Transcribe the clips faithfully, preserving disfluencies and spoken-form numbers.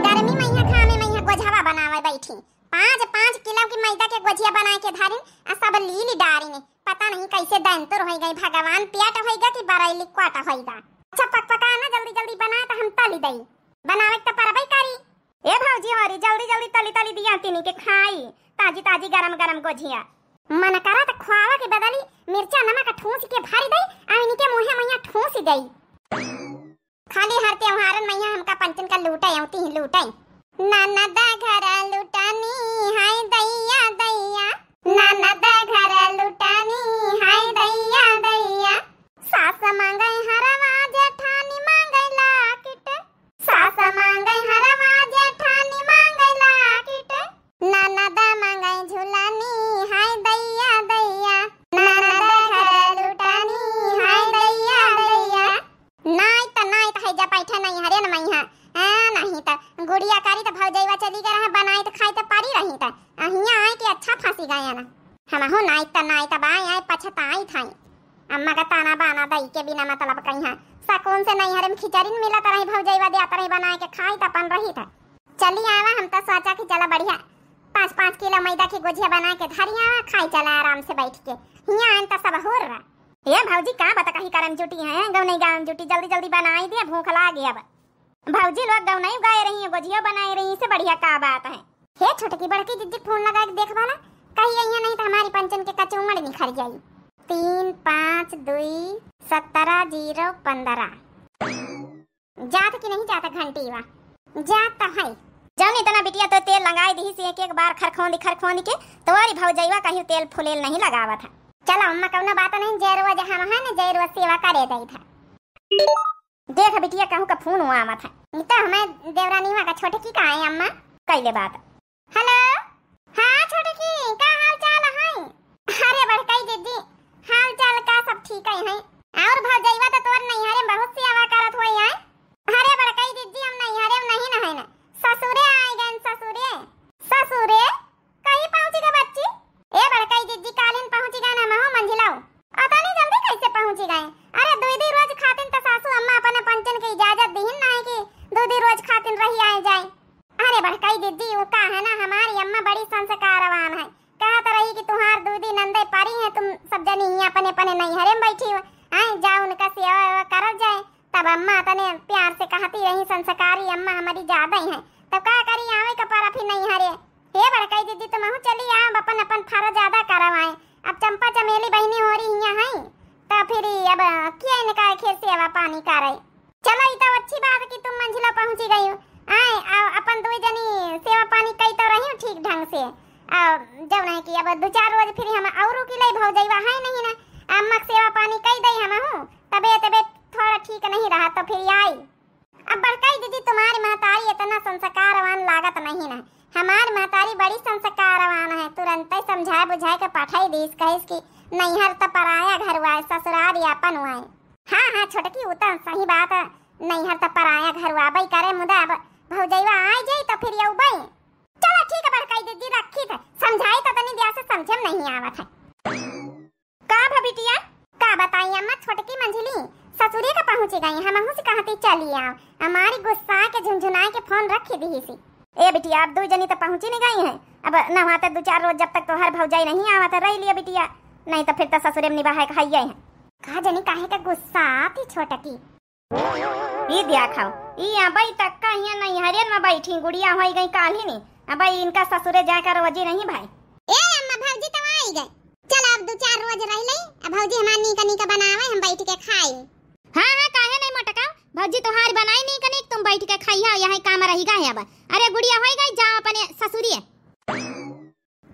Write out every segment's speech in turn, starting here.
गर्मी मइहाँ घामे मइहाँ गोझवा बनावे बैठी। पाँच पाँच किलो की मैदा के गोझिया बनाए के धारिन, आ सब लीली डारिन। पता नहीं कैसे दंतुर होइ गई, भगवान पेट होइगा कि बरैली कोट होइगा। अच्छा पक पका ना, जल्दी जल्दी बना त हम तली दई। बनावे के त परबे करी। ए भौजी होरी, जल्दी जल्दी तली तली दिया तीनी के खाई, ताजी ताजी गरम गरम गोझिया। मन करा त खुआवा के बदली मिर्चा नमक ठूस के भरी दई, आ इनके मुँहे मइहाँ ठूस दई। खाली हर त्योहारन मइहाँ हमका पंचन का लूटे अउती ही लूटे। ननद घर लुटानी हाय दैया दैया, ननद घर लुटानी हाय दैया दैया। सास मांगै हरवा जेठानी मांगै लाकिट, सास मांगै हरवा जेठानी मांगै लाकिट। ननद मांगै झुलानी हाय दैया दैया, ननद घर लुटानी हाय दैया दैया। नाई त नाई त है जा बैठे नैहरे न मइहाँ। हाँ, नहीं त गुड़िया करी त भौजैवा चली गए रहे, बनाई त खाई त परी रही त अहिया आए के अच्छा फांसी गए ना। हमहू नाई त नाई त बाई आए पछताई थाई। अम्मा का ताना बाना दई के बिना मतलब कइहाँ। सकून से नैहरे में खिचड़ी न मिलत रही, भौजैवा देत रही बनाए के खाई त अपन रही त। चली आवा, हम त सोचा कि चला बढ़िया पाँच पाँच किलो मैदा की गोझिया बना के धरी आवा, खाई चला आराम से बैठ के। हियाँ आइन त सब होर रहा। ए भौजी, का बता कही करम जुटी है, गौनई गाम जुटी, जल्दी जल्दी बनाई दे, भूख लागे अब। भौजी लोग गौनई गाए रही है, गोझिया बनाए रही, से बढ़िया का बात है। हे छोटकी, बड़की जिज्जी फोन लगा के देख वाला, कही अइया नहीं त हमारी पंचन के कचूमड़ निखर जाई। तीन पाँच दुई सत्रह जीरो पन्द्रह। जात कि नहीं जात घंटी वा? जात त है। जौन इतना बिटिया तो तेल लगाए दिहिस एक एक बार खरखोंदी खरखोंदी के, तोरी भौजैवा कहीं तेल फुलेल नहीं लगावत है। चलो अम्मा, कौनो बात नहीं, जय रोज हम है न, जय रोज सेवा करे दई था। देख बिटिया, कहूँ का फोन हुआ आवत है। ई तो हमें देवरानीवा का छोटकी का है अम्मा। कैले बात। हेलो, हाँ छोटकी, का हाल चाल है? अरे बड़कई दीदी, हाल चाल का सब ठीक है, है। और भौजैवा तो तोर नैहरे में बहुत सेवा करत होई है। अरे बड़कई दीदी, हम नैहरे में नहीं न है न, ससुरे आए गए ससुरे। ससुरे? कहीं पहुँची गए बच्ची? ए बड़कई दीदी, कालिन पहुँची गए ना महू मंझिलाऊ। अतनी जल्दी कैसे पहुँची गए? अरे दुई दुई रोज खातिन त सासू अम्मा अपने पंचन के इजाजत दिहिन ना है कि दुई दुई रोज खातिन रही आए जाए। अरे बड़कई दीदी, वो का है ना, हमारी अम्मा बड़ी संस्कारवान है। कहत रही कि तुहार दीदी नंदे परी है, तुम सब जनी हियाँ अपने अपने नैहरे में बैठी हो, हैं, जाओ उनका सेवा वेवा करल जाए। तब अम्मा तने प्यार से कहती रही, संस्कारी अम्मा हमारी ज्यादा ही है, तब का करी, आवे का पर फिर नैहरे। हे बड़कई दीदी, तुमहू चली आओ, अपन अपन फर्ज अदा करवाए। अब चंपा चमेली बहिनी होरी हियाँ है, तो फिर अब किया इनका खेत सेवा पानी करे। चलो, ई तो अच्छी बात कि तुम मंझिला पहुँची गई हो। आए, आ, अपन दुई जनी सेवा पानी कई तो रही हो ठीक ढंग से। आ, जब नहीं कि अब दो चार रोज फिर हम और रुकी ले, भौजैवा है नहीं ना, अम्मा के सेवा पानी कई दई हम हूँ, तबे तबे थोड़ा ठीक नहीं रहा तो फिर आई। अब बड़कई दीदी, तुम्हारी महतारी इतना संस्कारवान लागत नहीं ना, हमारी महतारी बड़ी संस्कारवान है, तुरंत ही समझाए बुझाए के पठाई दीस, कहिस कि नैहर त पराया घर हुआ है, ससुराल अपन हुआ है। हाँ, हाँ, छोटकी, उ त सही बात है, नैहर त पराया घर हुआ बई करे, मुदा अब भौजैवा आ जाई त फिर यऊ बई। चलो ठीक है बड़कई दीदी, रखी थे, समझाई तो तनी दिया से समझे में नहीं आवत है। का भा बिटिया? का बताई अम्मा, छोटकी मंझली ससुरे का पहुँची गई, हमहू से कहती चली आओ, हमारी गुस्सा के झुनझुनाए के फोन रखी दी सी। ए बिटिया, अब दो जनी तो पहुँची नहीं गई हैं, अब नहाते दो चार रोज जब तक तोहर भौजाई नहीं आवत है, रह लिया बिटिया, नहीं तो फिर तो ससुरे में निबाहे का हइये है। का जनी काहे का गुस्सा आती छोटकी। ई देखो, ई अबई तक का हियाँ नैहरियन में बैठी, गुड़िया होई गई काल्हि नी, अबई इनका ससुरे जाए का रोजी नहीं भाई। ए अम्मा, भौजी तो आई गए, चल अब दो चार रोज रह ले, अब भौजी हमार नीका नीका बनावे, हम बैठ के खाई। हाँ हाँ, काहे नहीं मोटका, भौजी तोहार बनाई नीका नीक, तुम बैठ के खाई हो, यहाँ काम रही गए अब। अरे गुड़िया होई गई, जाओ अपने ससुरिये।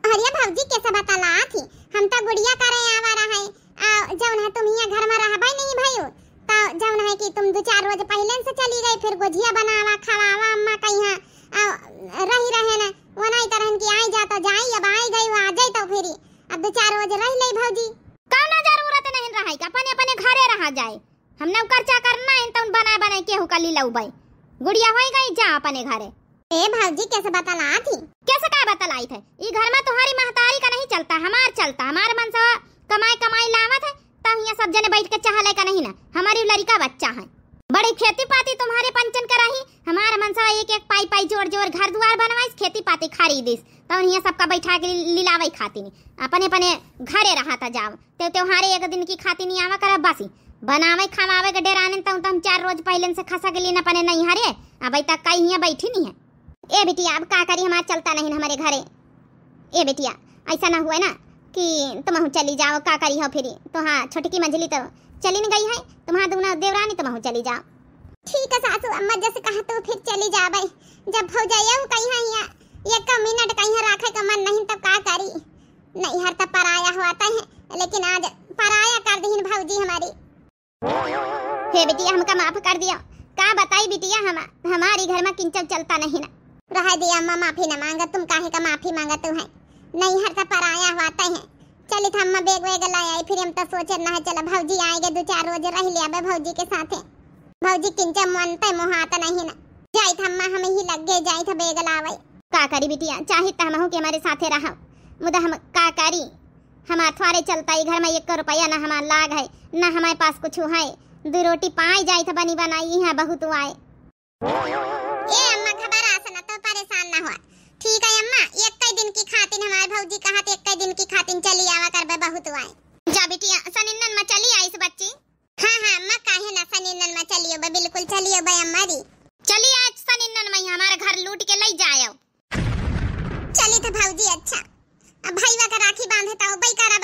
अरे भौजी, कैसे बतलात ही? हम तो गुड़िया करे आवा रहे, आ जौन है तुम हियाँ घर में रहबे नहीं भयू, तो जौन है कि तुम दो चार रोज पहले से चली गई, फिर गोझिया बनावा, खवावा अम्मा कहिया, आ रही रहे ना, वो नहीं तरहन की आई जा तो जाई, अब आई गई, वो आ जाई तो फिर अब दो चार रोज रह ले भौजी। कौनो जरूरत नहीं रहे, अपने अपने घरे रहा जाए। हम नौकर चाकर ना हन, तउन बनाए बनाए केहू का लीलऊ बाई। गुड़िया होई गई, जा अपने घरे। ए भौजी, कैसे बतलात ही? कैसे का बतलाइत है? ई घर में तुम्हारी महतारी का नहीं चलता, हमार चलता। हमार मनसवा कमाई कमाई लावत है, तब हियाँ सब जने बैठ के चाह ले का नहीं ना, हमारी लड़िका बच्चा है। बड़ी खेती पाती तुम्हारे पंचन का रही, हमार मनसा एक एक पाई पाई जोर जोर घर दुआर बनवाइस, खेती पाती खरीदिस, तउन हियाँ सबका बैठा के लि-, लिलावइ खातिन, अपने अपने घरे रहा था जाव। ते त्योहारे एक दिन की खातिन आवा करा बसी, बनावइ खवावइ के डेरानिन तउन तउन चार रोज पहिलेन से खसक लीन अपने नैहरे, अबइ तक कई हियाँ बैठी नहीं है। ए बिटिया, अब का करी, हमार चलता नहीं हमरे घरे। ए बिटिया, ऐसा ना हुए ना कि तुमहू चली जाओ, का करी हो फिरी? तो हाँ, छोटकी मंझली तो चली न गई है, तुम्हार दूना देवरानी तुमहू चली जाओ। ठीक है सासू अम्मा, जैसे कहा तू फिर चली जाबे। जब भौजाइया कहीं है यहाँ, एक मिनट कहीं राखे का मन नहीं तब का करी? नैहर तो पराया होत है, लेकिन आज पराया कर दीन भौजी हमारी। हे बिटिया, हमका माफ कर दिया। का बताई बिटिया, हम, हमारी घर में किंचन चलता नहीं ना। रह दिया अम्मा, माफी न मांगा, तुम काहे का माफी मांगा तू है? नैहर तो पराया होत है। चलित अम्मा बैग वैग लाए आई, फिर हम तो सोचे ना है, चला भौजी आएगे, दो चार रोज रह लिया बे भौजी के साथे। भौजी किंचन मनते मोहात नहीं ना। जाइत अम्मा, हम ही लग गए, जाइत बैग लावे। का करी बिटिया, चाहित हमहू के हमारे साथे रहा, मुदा हम का करी? हमार थ्वारे चलता ई घर में एक रुपया ना हमार लाग है, ना हमारे पास कुछ है। दो रोटी पाई जाइत बनी बनाई है बहुत आए। ए अम्मा, घबरास ना, तो परेशान ना हो। ठीक है अम्मा, एक दिन की खातिन हमार भौजी कहत एक दिन की खातिन चली आवा करबे बहुत आए। जा बिटिया, सनिन्नन में चली आइस बच्ची। हाँ हाँ अम्मा, काहे ना सनिन्नन में चलियो बे, बिल्कुल चलियो बे अम्मा री। चली आज सनिन्नन में हमारे घर लूट के लई जायो। चली तो भौजी, अच्छा। अब भईवा का राखी बांधे तो उबई करब।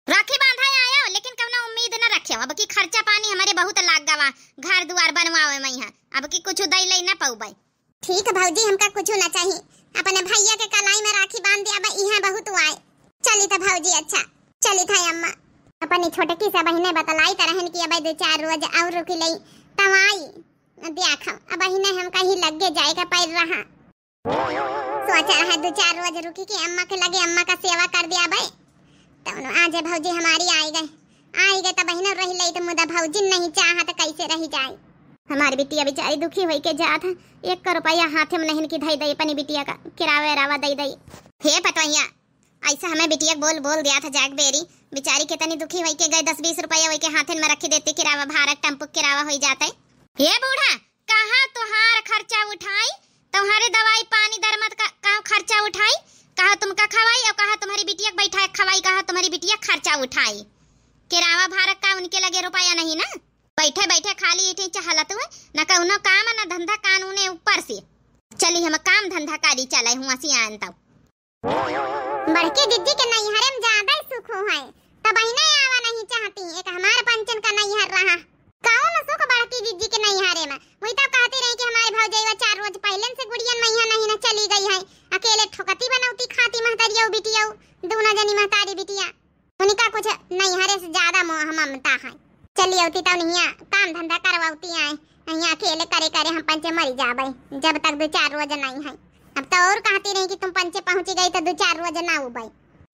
राखी बांधा आयो, लेकिन कउनो उम्मीद न रखियो। अब की खर्चा पानी हमारे बहुत लाग गवा, घर दुआर बनवावे में है। अब की कुछ दई लई न पउबे। ठीक भौजी, हमका कुछ न चाही, अपने भैया के कलाई में राखी बांध दिया, अब इहाँ बहुत आए। चली तो भौजी, अच्छा। चली था अम्मा। अपनी छोटकी से बहिने बतलाई त रहन कि अब दो चार रोज और रुकी लई, तब आई। देखो, अब बहिने हमका ही लगे जाए का पैर रहा। सोचा रहा दो चार रोज रुकी के अम्मा के लगे अम्मा का सेवा कर दिया बे। तब आज भौजी हमारी आई गए, आई गए तब बहिन रह लई तो मुदा भौजी नहीं चाहत कैसे रह जाए। हमारी बिटिया बेचारी दुखी होई के जात है, एक रुपया हाथे में नहीं की धई दई अपनी बिटिया का किरावे रावा दई दई। हे पतोहिया, ऐसा हमें बिटिया बोल बोल दिया था जाग बेरी, बेचारी कितनी दुखी होई के गए, दस बीस रुपया होई के हाथन में रखी देती, किरावा भाड़ा टेम्पो किरावा होई जाते। हे बूढ़ा, कहाँ तुहार खर्चा उठाई? तुम्हारे दवाई पानी दरमद का कहाँ खर्चा उठाई? कहाँ तुमका खवाई और कहाँ तुम्हारी बिटिया के बैठा खवाई, कहाँ तुम्हारी बिटिया खर्चा उठाई? किरावा भारत का उनके लगे रुपया नहीं ना, बैठे बैठे खाली इठे चहलत हुए, न कउनो काम न धंधा कानूने ऊपर से। चली हम काम धंधा करी चले हुआ सियान तब। बड़की दीदी के नैहरे में ज्यादा ही सुख हो है, तब बहिने आवा नहीं चाहती, एक हमार पंचन का नैहर रहा। कौन सुख बड़की दीदी के नैहरे में? वही तब कहती रही कि हमारी भौजैया चार रोज पहले से गुड़ियन मैया नहीं न चली गई है, अकेले ठोकती बनौती खाती महतरियौ बिटियौ, दोनों जनी महतारी बिटिया। उनका कुछ नैहरे से ज्यादा मोह ममता है। चली अउती तब नहिया काम धंधा करवाउती आए, यहाँ अकेले करे करे हम पंचे मरी जाबे, जब तक दो चार रोज नहीं है। अब तो और कहती रही कि तुम पंचे पहुँची गई तो दो चार रोज ना उबे।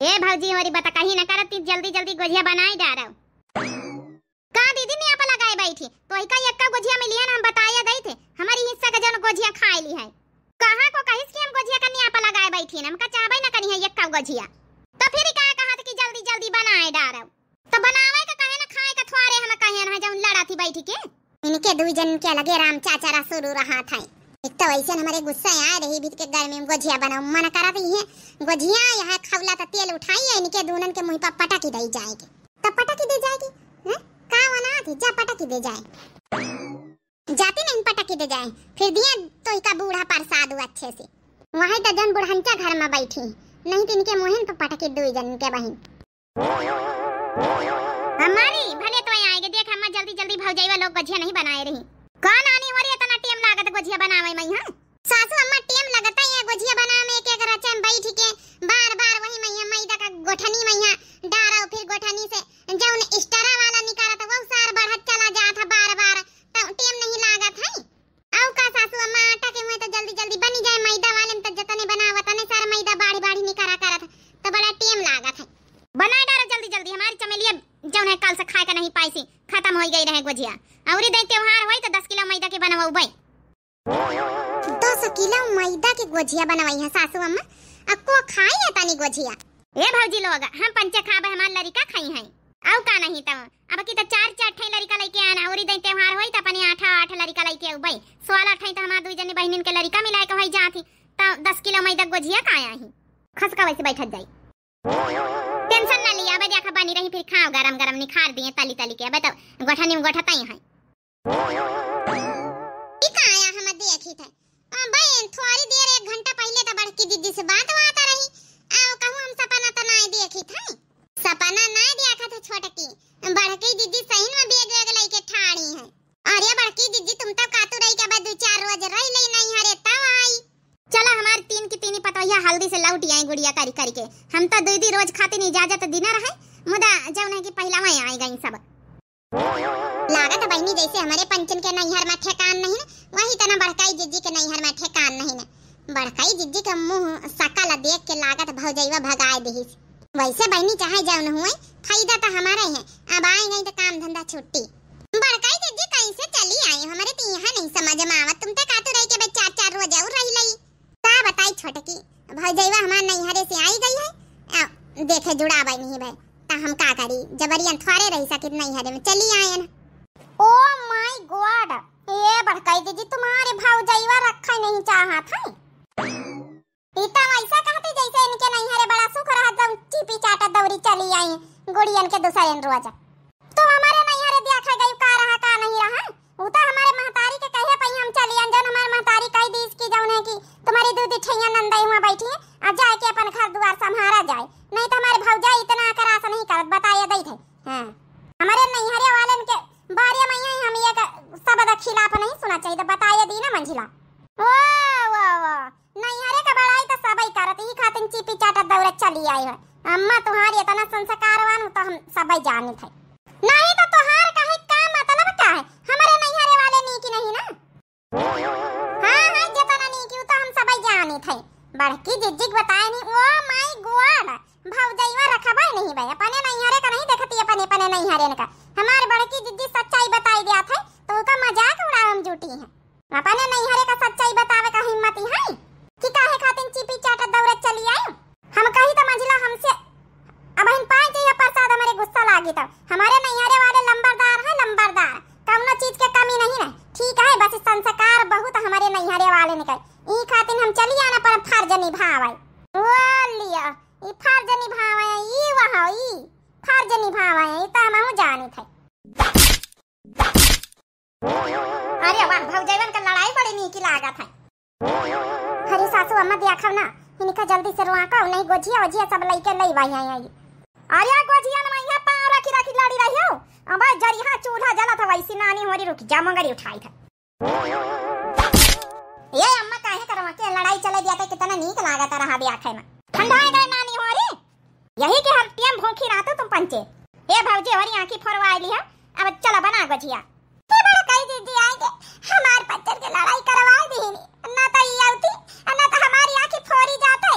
ए भौजी, हमारी बतकही न करत, जल्दी जल्दी गोझिया बनाए डारौ। का दीदी नियापा लगाए बैठी? तोहिका एक्का गोझिया मिली है ना, हम बताया गई थे, हमारी हिस्सा का जौन गोझिया खाए ली है। कहाँ को कहिस कि हम गोझिया का नियापा लगाए बैठी हैं, हमका चाहबे न करी है एक्का गोझिया। तो फिर का कहत कि जल्दी जल्दी बनाए डारौ। तो बनावे का कहे न, खाए का थ्वारे हम कहे न, जौन लड़ा थी बैठी के। इनके दुई जन के लगे राम चाचा रा शुरू रहा था। एक तो ऐसे हमारे गुस्सा आ रही, बीत के गर्मी में गोझिया बनाओ मन करत ही है। गोझिया यहाँ खौला तो तेल उठाई है, इनके दूनन के मुँह पर पटकी दई जाएगी। तब पटकी दे जाएगी, हैं? का वना थी, जा पटकी दे जाए। जाती नहीं पटकी दे जाए, फिर दिया तोहिका बूढ़ा प्रसाद हुआ अच्छे से। वही तो जन बुढ़ंचा घर में बैठी, नहीं तो इनके मुँहन पर पटकी दुई जन के बहिन। हमारी भले तो आएगे, देख अम्मा जल्दी जल्दी भौजैया लोग गोझिया नहीं बनाए रही। का नानी हमारी इतना टेम लागत गोझिया बनावे में, हाँ? सासू अम्मा टेम लगता है गोझिया बनावे में, एक एक रचे में बैठ के बार बार वही मैया मैदा का गोठनी मैया डारो, फिर गोठनी से जौन स्टरा वाला निकालत वो सार बढ़त चला जात है बार बार, तो टेम नहीं लागत है। अउ का सासू अम्मा, आटा के हुए तो जल्दी जल्दी बनी जाए, मैदा वाले में तो जतने बनावा तने सारा मैदा बाढ़ी बाढ़ी निकारा करत, तो बड़ा टेम लागत है। बनाए डारा जल्दी जल्दी, हमारी चमेलिया जौन है कल से खाए का नहीं पाई सी, खत्म हो गई रहे गोझिया। अउरी दे त्योहार होई तो दस किलो मैदा के बनवाऊ बे। दस किलो मैदा के गोझिया बनवाई है सासू अम्मा, अक्को खाई है तनी गोझिया। ए भौजी लोग, हम पंचे खाबे, हमार लड़िका खाई हैं। अउ का नहीं तउ, अब की त चार चार ठे लड़िका लइके आना, अउरी दई त्योहार होई त अपने आठ आठ लड़िका लइके अउबई। सोलह ठे त हमार दुई जनी बहिनिन के लड़िका मिलाए के होई जात ही, त दस किलो मैदा गोझिया का आही। खसका वैसे बैठत जाई। Tension ना लिया, अबे देखा बनी रही, फिर खाओ गरम गरम निखार दिए तली तली के। अबे त गोठनी में गोठतई है। ई का आया हम देखी थे? अबे थोड़ी देर एक घंटा पहिले त बड़की दीदी से बात बात रही। आओ कहूँ हम सपना त नाय देखी थे। सपना नाय देखा थे छोटकी, बड़की दीदी सही में बैग वैग लइके ठाड़ी है। अरे बड़की दीदी तुम तो कातू रही के अबे दो चार रोज रह ले नैहरे तब आई। चला हमार तीन की तीनी पतोहिया हल्दी से लौटी आई गुड़िया करी करी के। हम तो दुई दुई रोज खातिर इजाजत दिना रहे, मुदा जौन है कि पहिला वहीं आई गई सब। लागत बहिनी जैसे हमरे पंचन के नैहर में ठेकान नहीं न, वही तना बड़काई जिज्जी के नैहर में ठेकान नहीं न। बड़काई जिज्जी के मुँह सकल देख के लागत भौजैया भगाए दिहिस। वैसे बहिनी चाहे जौन हुए, फायदा त हमारे है। अब आए गई त काम धंधा छुट्टी। बड़काई जिज्जी कैसे चली आई, हमरे त यहाँ नहीं समझ में आवत। तुम त कातू रही के बे चार चार रोज और रही लई। का बताई छोटकी, भौजैया हमार नैहरे से आई गई है। आ, देखे जुड़ावे नहीं भे, त हम का करी, जबरियन थोड़े रही सकित नैहरे में, चली आयन। Oh my God, ए बड़काई जिज्जी तुम्हारे भौजैया रखे नहीं चाहत है। ई त वैसा कहती जैसे इनके नैहरे बड़ा सुख रहत, जौन चीपी चाटत दौरी चली आई गुड़ियन के दूसरे रोज। तू हमारे नैहरे देखा गई का रहा का नहीं रहा, उ त हमारे महतारी के कहे पई हम चली आन, जौन हमारे महतारी कह दीस कि जौन है कि तुम्हारी दू दुई ठैया नंदई हुआ बैठी है, आ जाए के अपन घर दुआर संभारा जाए, नहीं त हमारे भौजाई इतना अकरास नहीं करत, बताए दई थे। हाँ, हमारे नैहरे वालन के बारे में ही हम एक शब्द खिलाफ नहीं सुना चाहिए, त बताए दी ना मंझिला। वाह, वाह, वाह। नैहरे का बड़ाई त सबई करत, ई खातिन चीपी चाटत दौड़त चली आई है। अम्मा तुम्हारी इतना संस्कारवान हो त हम सबई जानित है। नहीं त तोहार कहे का मतलब का है? हमारे नैहरे वाले नीक नहीं ना? हाँ, हाँ, जितना नीक हो त हम सबई जानित है। बड़की जिज्जी के बताए नहीं, oh my God, भौजैया रखबे नहीं भाई, अपने नैहरे का नहीं देखती, अपने, अपने नैहरे का। हमार बड़की जिज्जी सच्चाई बताई दिया थे, त ओका मजाक उड़ावे में जुटी है। अपने नैहरे का सच्चाई बतावे का हिम्मत ही है कि काहे खातिन चीपी चाटत दौड़त चली आई? हम कही त मंझिला हमसे अबहिन पाए जइया प्रसाद, हमरे गुस्सा लागी तब। हमारे नैहरे वाले लंबरदार है, लंबरदार, कौनो चीज के कमी नहीं है। ठीक है, बस संस्कार बहुत हमारे नैहरे वाले निकल, ई खातिन हम चली आना पर फर्ज निभावे। ओ लिया, ई फर्ज निभावे, ई वहाँ, ई फर्ज निभावे, ई त हमहू जानित है। अरे वाह, भौजैवन का लड़ाई बड़ी नीक लागत है। अरे सासू अम्मा, देखव ना, इनका जल्दी से रोआका, नहीं गोझिया ओझिया सब लइके लई बाई आई, आई। अरे गोझिया न मैया पाँव रखी रखी लड़ी रही हो। अब जरिहा चूल्हा जलत है, वैसी नानी होरी रुक जा, मंगरी उठाई था। ए अम्मा, काहे करवा के लड़ाई चले दिया था, कितना नीक लागत रहा ब्याखे में। ठंडा है गए नानी होरी। यही के हर टेम भूखी रहतू तुम पंचे। ए भौजी, हमारी आँखी फोरवाई ली है, अब चला बना गोझिया। हे बड़काई जिज्जी आएंगे, हमार पंचन के लड़ाई करवा दीनी, ना तो ई आवती, ना तो हमारी आँखी फोरी जाते।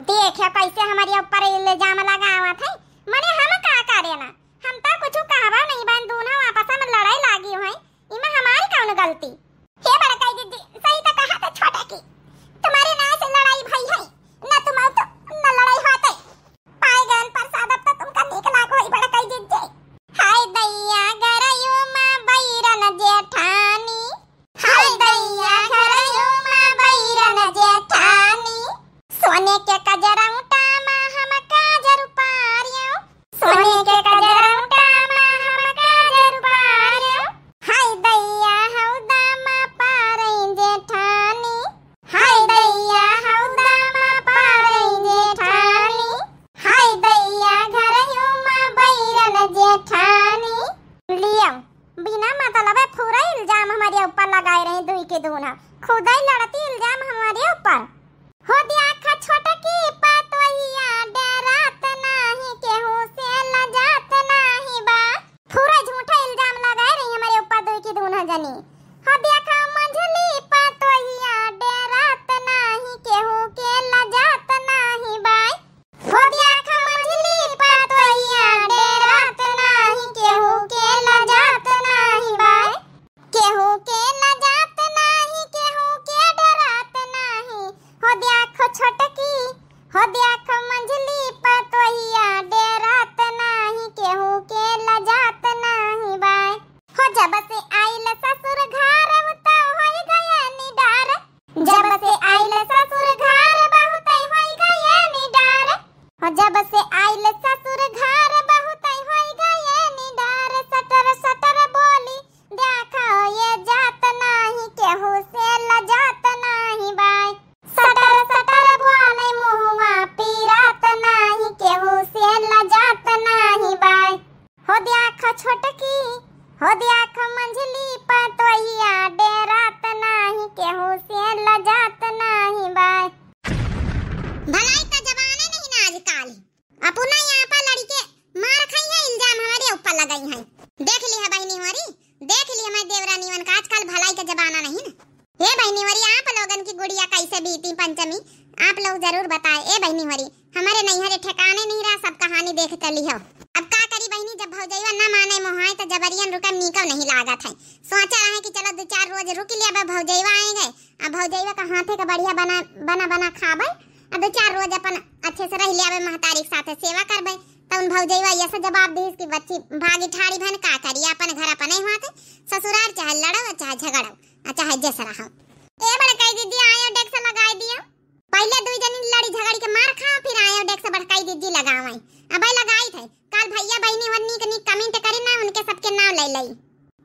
देखे कैसे हमारे ऊपर इल्जाम लगावत है, मने हम का करे ना, हम तो कुछ कहवा नहीं बन, दोनों आपस में लड़ाई लागी हुई, इमा हमारी कौन गलती? हे बड़काई जिज्जी, सही तो कहा था छोटा की, तुम्हारे ना से लड़ाई भई है, ना तुम आओ तो ना लड़ाई होते। पाए गन प्रसाद अब तो तुमका नीक लागो है बड़काई जिज्जी। हाय दैया गरयू मा बैरन जेठानी, हाय दैया गरयू मा बैरन जेठानी, सोने के कजरौटा मा हम काजर उपारियो, सोने के कजरौटा मा हम काजर उपारियो। हाय दैया हौदा मा पारई जेठानी, हाय दैया हौदा मा पारई जेठानी, हाय दैया घरयू मा बैरन जेठानी। लियो, बिना मतलबे पूरा इल्जाम हमारे ऊपर लगाए रहे दुई के दूना, खुदई लड़ती इल्जाम हमारे ऊपर। हो द्याखा छोटकी पतोहिया, डेरात नाही केहू से, लजात नाही बा। पूरा झूठा इल्जाम लगाए रही हमारे ऊपर दुई की दूना जनी। हो द्याखा मंझली पतोहिया, डेरात नाही केहू के, लजात नाही बा। हो द्याखा मंझली पतोहिया, डेरात नाही केहू के, लजात नाही बा। केहू के लजात नाही, केहू के डरात नाही। हो द्याखो छोटकी, हो द्याखो मंझली पतोहिया, डेरात नाही केहू के। लजात नाही बाय। भलाई का जमाना नहीं ना आजकल। अपना यहाँ पर लड़के मार खाई है, इल्जाम हमारे ऊपर लगाई हैं। देख ली है बहिनी होरी, देख ली हमारे देवरानी वन का आजकल भलाई का जमाना नहीं ना। ए बहिनी होरी, आप लोगन की गुड़िया कैसे बीती पंचमी, आप लोग जरूर बताए। ए बहिनी होरी, हमारे नैहरे ठिकाने नहीं रहा, सब कहानी देख चली हो। अब का करी बहिनी, जब भौजैया ना माने मोहाए तो जबरियन रुकम नीकव नहीं लागत है। सोचा रहे कि चलो दो चार रोज रुक लिया, अब भौजैया आए गए, अब भौजैया का हाथे का बढ़िया बना बना बना खाबे, अब दो चार रोज अपन अच्छे से रह लिया महतारी के साथ सेवा करबे। तो उन भौजैया ऐसा जवाब दीस कि बच्ची भागी ठाड़ी बहन का करी, अपन घर अपने हुआ थे, ससुराल चाहे लड़ो चाहे झगड़ो। अच्छा है, जैसा रहो। ए बड़काई दीदी, आयो डेस्क लगाई दियो। पहले दुई जनी लड़ी झगड़ी के मार खाओ, फिर आयो डेस्क बड़काई दीदी लगावे। अबे लगाई थे। काल भैया बहिनी वर नीक नीक comment करे ना, उनके सबके नाम ले लई।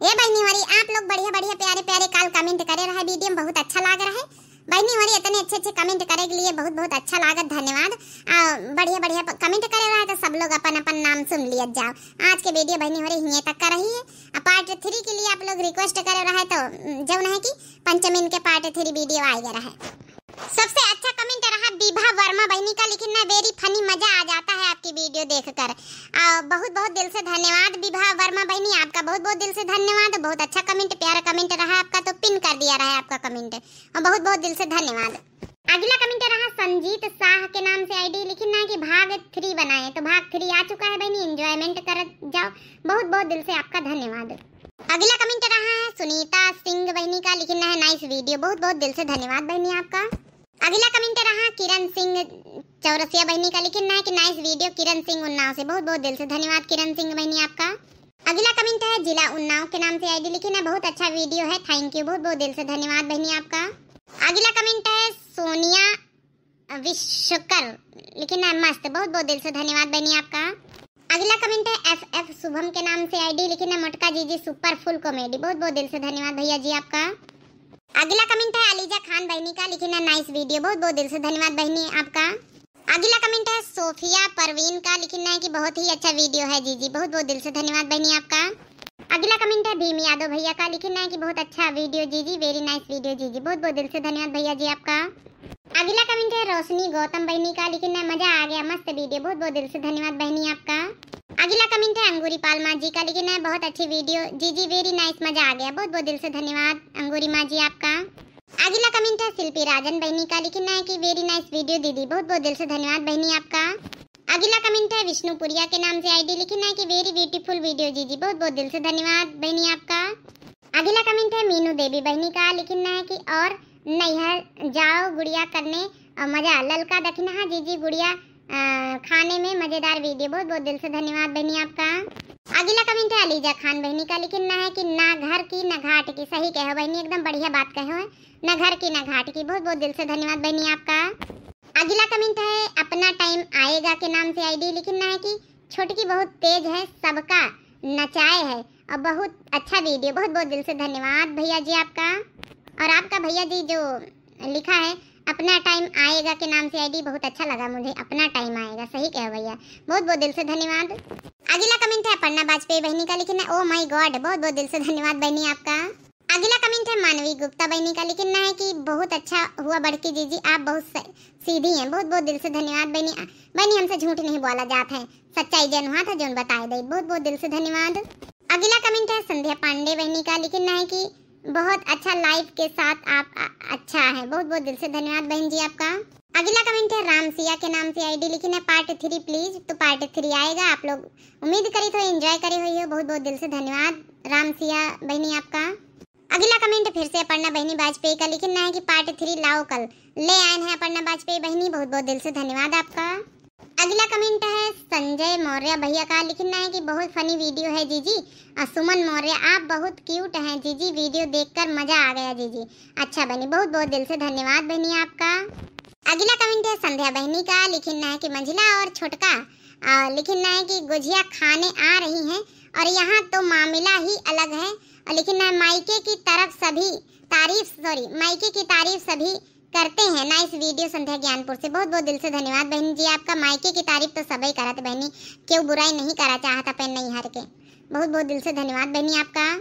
ए बहिनी वरी, आप लोग बढ़िया बढ़िया प्यारे प्यारे काल comment करे रहे, video में बहुत अच्छा लाग रहे। बहिनी वरी इतने अच्छे अच्छे comment करे के लिए बहुत बहुत अच्छा लागत, धन्यवाद। आ, बढ़िया बढ़िया प-, comment करे रहे तो सब लोग अपन अपन नाम सुन लिया जाओ। आज के video बहिनी वरी हिये तक का रही है। आ, part three के लिए आप लोग request करे रहे तो, उम, जौन है कि पंचमी के part three video आएगा रहे। सबसे अच्छा comment रहा विभा वर्मा बहिनी का, लिखिन ना very funny, मजा आ जाता है आपकी video देखकर। आ, बहुत बहुत दिल से धन्यवाद विभा वर्मा बहिनी, आपका बहुत बहुत दिल से धन्यवाद। बहुत अच्छा comment, प्यारा comment रहा आपका, तो pin कर दिया रहा है आपका comment, और बहुत बहुत दिल से धन्यवाद। अगला comment रहा संजीत शाह के नाम से ID, लिखिन ना कि भाग three बनाए, तो भाग three आ चुका है बहिनी, enjoyment कर जाओ। बहुत बहुत दिल से आपका धन्यवाद। अगला comment रहा है सुनीता सिंह बहिनी का, लिखिन ना है nice video, बहुत बहुत दिल से धन्यवाद बहिनी आपका। अगला comment रहा किरण सिंह चौरसिया बहिनी का, लिखिन ना है कि nice video किरण सिंह उन्नाव से, बहुत बहुत दिल से धन्यवाद किरण सिंह बहिनी आपका। अगला comment है जिला उन्नाव के नाम से ID, लिखिन ना बहुत अच्छा video है, thank you, बहुत बहुत दिल से धन्यवाद बहिनी आपका। अगला comment है सोनिया विश्वकर, लिखिन ना मस्त, बहुत बहुत दिल से धन्यवाद बहिनी आपका। अगला comment है FF शुभम के नाम से ID, लिखिन ना मोटका जीजी super full comedy, बहुत बहुत दिल से धन्यवाद भैया जी आपका। अगला comment है अलीजा खान बहिनी का, लिखिन ना nice video, बहुत बहुत दिल से धन्यवाद बहिनी आपका। अगला comment है सोफिया परवीन का, लिखिन ना है कि बहुत ही अच्छा video है जीजी, बहुत बहुत दिल से धन्यवाद बहिनी आपका। अगला comment है भीम यादव भैया का, लिखिन ना है कि बहुत अच्छा video जीजी, very nice video जीजी, बहुत बहुत दिल से धन्यवाद भैया जी आपका। अगला comment है रोशनी गौतम बहिनी का, लिखिन ना मजा आ गया, मस्त video, बहुत बहुत दिल से धन्यवाद बहिनी आपका। अगला comment है अंगूरी पाल माँ जी का, लिखिन ना बहुत अच्छी video जीजी, very nice, मजा आ गया, बहुत बहुत दिल से धन्यवाद अंगूरी माँ जी आपका। अगला comment है शिल्पी राजन बहिनी का, लिखिन ना है कि very nice video दीदी, बहुत बहुत दिल से धन्यवाद बहिनी आपका। अगला comment है विष्णुपुरिया के नाम से ID, लिखिन ना है कि very beautiful video जीजी, बहुत बहुत दिल से धन्यवाद बहिनी आपका। अगला comment है मीनू देवी बहिनी का, लिखिन ना है कि और नैहर जाओ गुड़िया करने और मजा, ललका दखिनहा जीजी गुड़िया, अ, खाने में मजेदार video, बहुत बहुत दिल से धन्यवाद बहिनी आपका। अगला comment है अलीजा खान बहिनी का, लिखिन ना है कि ना घर की ना घाट की, सही कहो बहिनी, एकदम बढ़िया बात कहो है, ना घर की ना घाट की, बहुत बहुत दिल से धन्यवाद बहिनी आपका। अगला comment है अपना time आएगा के नाम से ID, लिखिन ना है कि छोटकी बहुत तेज है, सबका नचाए है, और बहुत अच्छा video, बहुत बहुत दिल से धन्यवाद भैया जी आपका। और आपका भैया जी जो लिखा है अपना time आएगा के नाम से ID, बहुत अच्छा लगा मुझे, अपना time आएगा, सही कहो भैया, बहुत बहुत दिल से धन्यवाद। अगला comment है अपर्णा वाजपेयी बहिनी का, लिखिन ना oh my God, बहुत बहुत दिल से धन्यवाद बहिनी आपका। अगला comment है मानवी गुप्ता बहिनी का, लिखिन ना है कि बहुत अच्छा हुआ बड़की जीजी, आप बहुत स-, सीधी हैं, बहुत बहुत दिल से धन्यवाद बहिनी। आ, बहिनी हमसे झूठ नहीं बोला जात है, सच्चाई जौन हुआ था जौन बताए दे, बहुत बहुत दिल से धन्यवाद। अगला comment है संध्या पांडे बहिनी का, लिखिन ना है कि बहुत अच्छा live के साथ आप अ-, अच्छा है, बहुत बहुत दिल से धन्यवाद बहन जी आपका। अगला comment है राम सिया के नाम से ID, लिखिन ना part three please, तो part three आएगा, आप लोग उम्मीद करी तो enjoy करे हुई हो, बहुत बहुत दिल से धन्यवाद राम सिया बहिनी आपका। अगला comment फिर से अपर्णा बहिनी वाजपेयी का, लिखिन ना है कि part three लाओ कल, ले आए हैं अपर्णा वाजपेयी बहिनी, बहुत बहुत दिल से धन्यवाद आपका। अगला comment है संजय मौर्य भैया का, लिखिन ना है कि बहुत funny video है जीजी, और सुमन मौर्य आप बहुत cute हैं जीजी, video देखकर मजा आ गया जीजी। अच्छा बनी, बहुत बहुत दिल से धन्यवाद बहिनी आपका। अगला comment है संध्या बहिनी का, लिखिन ना है कि मंझिला और छोटका, आ, लिखिन ना है कि गुझिया खाने आ रही हैं, और यहाँ तो मामला ही अलग है, और लिखिन ना है मायके की तरफ सभी तारीफ, sorry, मायके की तारीफ सभी करते हैं। Nice video संध्या ज्ञानपुर से, बहुत बहुत दिल से धन्यवाद बहन जी आपका। मायके की तारीफ तो सबई करत बहनी, केहू बुराई नहीं करा चाहत अपन नैहर के। बहुत बहुत दिल से धन्यवाद बहनी आपका।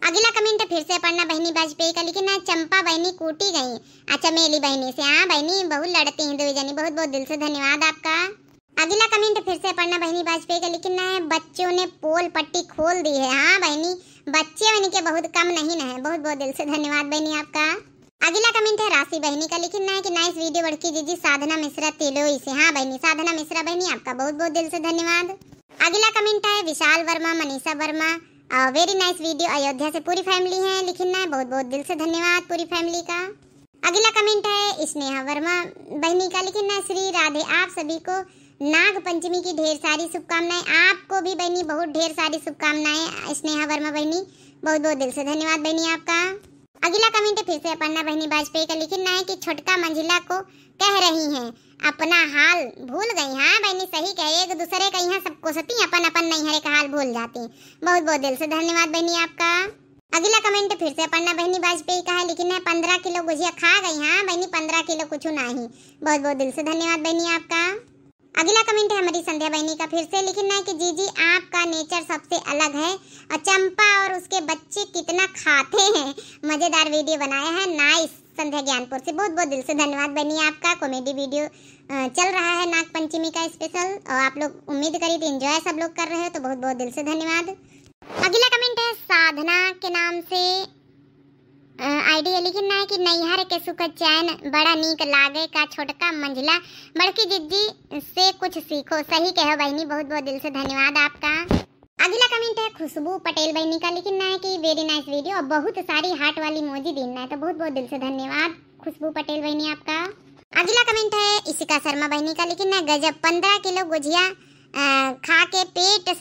अगिला comment है फिर से अपर्णा बहिनी वाजपेयी का, लेकिन ना चंपा बहिनी कूटी गई आ चमेली बहिनी से। हाँ बहिनी, बहुत लड़ती हैं दो जनी। बहुत बहुत दिल से धन्यवाद आपका। अगिला comment फिर से अपर्णा बहिनी वाजपेयी का, लेकिन ना है बच्चों ने पोल पट्टी खोल दी है। हाँ बहिनी, बच्चे बहिनी के बहुत कम नहीं ना है। बहुत बहुत दिल से धन्यवाद बहिनी आपका। अगिला comment है राशि बहिनी का, लेकिन ना है कि nice video बड़की जीजी साधना मिश्रा तिलोई से। हाँ बहिनी, साधना मिश्रा बहिनी आपका बहुत बहुत दिल से धन्यवाद। अगिला comment है विशाल वर्मा, मनीषा वर्मा, अ, very nice video अयोध्या से पूरी family है, लेकिन ना है बहुत बहुत दिल से धन्यवाद पूरी family का। अगिला comment है स्नेहा वर्मा बहिनी का, लेकिन ना श्री राधे आप सभी को नाग पंचमी की ढेर सारी शुभकामनाएं। आपको भी बहिनी बहुत ढेर सारी शुभकामनाएं स्नेहा वर्मा बहिनी, बहुत बहुत दिल से धन्यवाद बहिनी आपका। अगिला comment है फिर से अपर्णा बहिनी वाजपेयी का, लेकिन ना है कि छोटका मंझिला को कह रही हैं अपना हाल भूल गई। हाँ बहिनी सही कहे, एक दूसरे का यहाँ सब कोसती अपन अपन नैहरे का हाल भूल जाती। बहुत बहुत दिल से धन्यवाद बहिनी आपका। अगिला comment फिर से अपर्णा बहिनी वाजपेयी का है, लेकिन ना पंद्रह किलो गुझिया खा गई। हाँ बहिनी, पंद्रह किलो कुछ नहीं। बहुत बहुत दिल से धन्यवाद बहिनी आपका। अगिला comment है हमारी संध्या बहिनी का फिर से, लेकिन ना कि जीजी आपका nature सबसे अलग है और चंपा और उसके बच्चे कितना खाते हैं, मजेदार video बनाया है, nice। संध्या ज्ञानपुर से बहुत बहुत दिल से धन्यवाद बहिनी आपका। Comedy video, अ, चल रहा है नाग पंचमी का special और आप लोग उम्मीद करी तो enjoy सब लोग कर रहे हो, तो बहुत बहुत दिल से धन्यवाद। अगिला comment है साधना के नाम से, अ, ID है, लेकिन ना है कि नैहर के सुख चैन बड़ा नीक लागे का छोटका मंझिला बड़की जिज्जी से कुछ सीखो। सही कहो बहिनी, बहुत बहुत दिल से धन्यवाद आपका। अगिला comment है खुशबू पटेल बहिनी का, लेकिन ना है कि very nice video और बहुत सारी heart वाली emoji दीन ना है, तो बहुत बहुत दिल से धन्यवाद खुशबू पटेल बहिनी आपका। अगिला comment है इशिका शर्मा बहिनी का, लेकिन ना गजब पंद्रह किलो गुझिया, अ, खा के पेट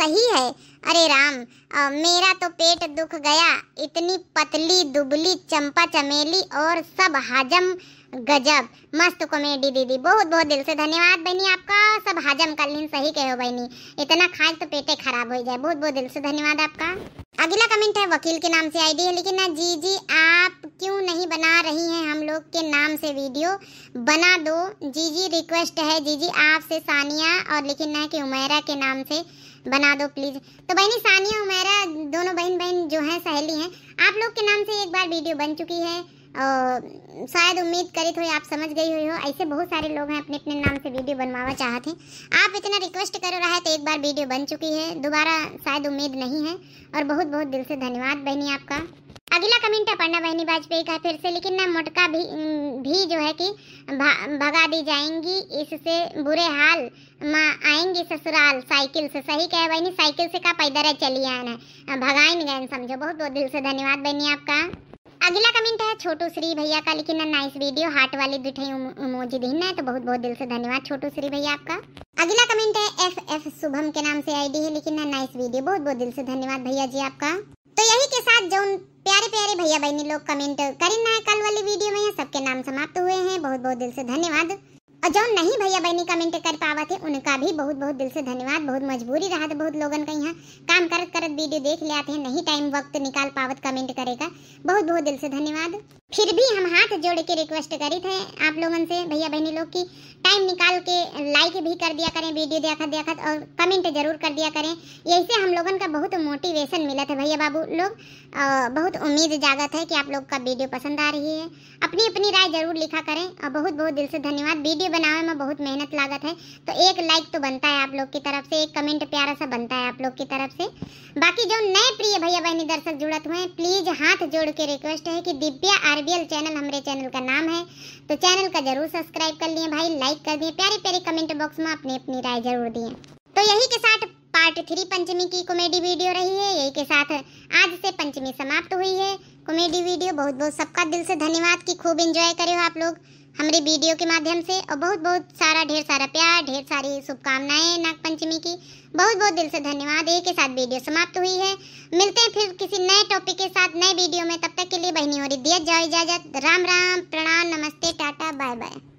सही है। अरे राम, अ, मेरा तो पेट दुख गया, इतनी पतली दुबली चंपा चमेली और सब हजम। गजब, मस्त comedy दीदी, बहुत बहुत दिल से धन्यवाद बहिनी आपका। सब हजम कर लीन, सही कहो बहिनी, इतना खाए तो पेटे खराब हो जाए। बहुत बहुत दिल से धन्यवाद आपका। अगिला comment है वकील के नाम से ID है, लेकिन ना जीजी आप क्यों नहीं बना रही हैं हम लोग के नाम से video, बना दो जीजी, request है जीजी आपसे सानिया और लेकिन ना कि उमैरा के नाम से बना दो please। तो बहिनी सानिया उमैरा दोनों बहिन बहिन जो हैं सहेली हैं, आप लोग के नाम से एक बार video बन चुकी है और शायद उम्मीद करित हो आप समझ गई हुई हो, ऐसे बहुत सारे लोग हैं अपने अपने नाम से video बनवावा चाहत हैं। आप इतना request करो रहा है तो एक बार video बन चुकी है, दोबारा शायद उम्मीद नहीं है। और बहुत बहुत दिल से धन्यवाद बहिनी आपका। अगिला comment है पन्ना बहिनी वाजपेयी का फिर से, लेकिन ना मोटका भी, भी जो है कि भा-, भगा दी जाएंगी, इससे बुरे हाल मा आएंगी ससुराल साइकिल से। सही कहे बहिनी, साइकिल से का पैदल चली आए ना, भगाइन गए समझो। बहुत बहुत दिल से धन्यवाद बहिनी आपका। अगिला comment है छोटू श्री भैया का, लेकिन ना nice video, heart वाली दुठई इमोजी दीन है, तो बहुत बहुत दिल से धन्यवाद छोटू श्री भैया आपका। अगिला comment है FF शुभम के नाम से ID है, लेकिन ना nice video, बहुत बहुत दिल से धन्यवाद भैया जी आपका। तो यही के साथ जौन प्यारे प्यारे भैया बहिनी लोग comment करिन ना कल वाली video में, सबके नाम समाप्त हुए हैं, बहुत बहुत दिल से धन्यवाद। और जौन नहीं भैया बहिनी comment कर पावत है, उनका भी बहुत बहुत दिल से धन्यवाद। बहुत मजबूरी रहत बहुत लोगन का यहाँ, काम करत करत video देख लेत हैं, नहीं time वक्त निकाल पावत comment करे का, बहुत बहुत दिल से धन्यवाद। फिर भी हम हाथ जोड़ के request करित है आप लोगन से भैया बहिनी लोग की time निकाल के like भी कर दिया करें video देखत देखत, और comment जरूर कर दिया करें। यही से हम लोगन का बहुत motivation मिलत है भैया बाबू लोग, अ, बहुत उम्मीद जागत है कि आप लोग का video पसंद आ रही है। अपनी अपनी राय जरूर लिखा करें और बहुत बहुत दिल से धन्यवाद। Video बनावे में बहुत मेहनत लागत है, तो एक like तो बनता है आप लोग की तरफ से, एक comment प्यारा सा बनता है आप लोग की तरफ से। बाकी जो नए प्रिय भैया बहिनी दर्शक जुड़त हुए, please हाथ जोड़ के request है कि दिव्या RBL channel हमरे channel का नाम है, तो channel का जरूर subscribe कर लिए भाई, like कर दिए, प्यारे प्यारे comment box में अपनी अपनी राय जरूर दिए। तो यही के साथ part three पंचमी की comedy video रही है। यही के साथ आज से पंचमी समाप्त हुई है। Comedy video बहुत बहुत सबका दिल से धन्यवाद कि खूब enjoy करे हो आप लोग हमरे video के माध्यम से, और बहुत बहुत सारा ढेर सारा प्यार, ढेर सारी शुभकामनाएं नाग पंचमी की। बहुत बहुत दिल से धन्यवाद। यही के साथ video समाप्त हुई है। मिलते हैं फिर किसी नए topic के साथ नए video में। तब तक के लिए बहिनी होरी दिया जाओ इजाजत। राम राम, प्रणाम, नमस्ते, टाटा, bye bye।